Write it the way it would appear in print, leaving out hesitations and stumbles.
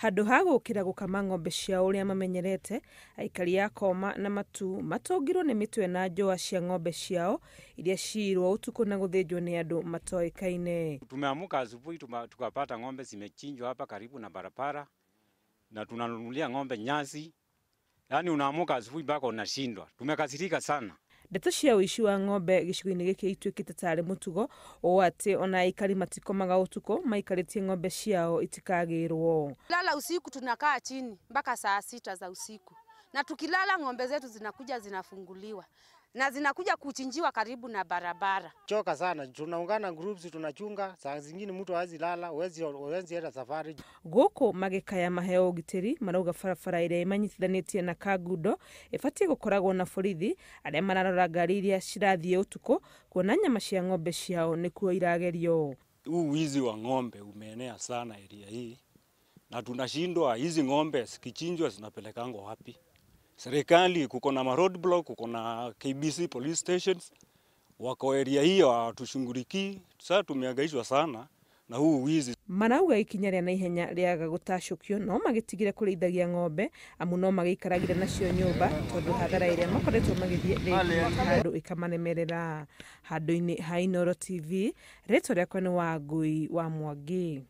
Handũ ha gũkĩra gũkama ng'ombe ciao ũrĩa mamenyerete, aikari a Koma na Matu matũngirwo nĩ mĩtwe na njũa cia ng'ombe ciao iria ciirwo ũtukũ na gũthĩnjwo nĩ andũ matoĩkaine. Tumeamuka asubuhi tukapata ng'ombe zimechinjwa hapa karibu na barabara, na tunanunulia ng'ombe nyasi. Yaani unaamuka asubuhi mpaka unashindwa. Tumekasirika sana. Ndeto cia ũici wa ng'ombe gĩcigo-inĩ gĩkĩ ituĩkĩte tarĩ mũtugo ũũ atĩ ona aikari matikomaga ũtukũ maikarĩtie ng'ombe ciao itikagĩrwo. Lala usiku tunakaa chini mpaka saa 6 za usiku, na tukilala ng'ombe zetu zinakuja zinafunguliwa na zinakuja kuchinjiwa karibu na barabara. Choka sana, tunaungana groups tunachunga, saa zingine mtu hawezi lala, huwezi enda safari. Gũkũ magĩkaya maheo ũgitĩri marauga barabara ĩrĩa ĩmanyitithanĩtie na Kangundo ĩbatiĩ gũkoragwo na borithi arĩa mararora ngari iria cirathiĩ ũtukũ kuona nyama cia ng'ombe ciao nĩkuo iragerio. Huu wizi wa ng'ombe umeenea sana area hii, na tunashindwa hizi ng'ombe zikichinjwa zinapelekangwa wapi? Serikali kuko na road block, kuko na KBC police stations, wako area hiyo hawatushughulikii. Sasa tumehangaishwa sana na huu wizi. Marauga ikinya rĩa naihenya rĩaga gũtacũkio no magĩtigire kũrĩithagia ng'ombe amu no magĩikaragire nacio nyũmba tondũ hathara ĩrĩa makoretwo magĩthiĩ rĩngĩ handũ ĩkamaremerera. Handũ-inĩ ha Inooro TV, rĩtwa rĩakwa nĩ Wangui wa Mwangi.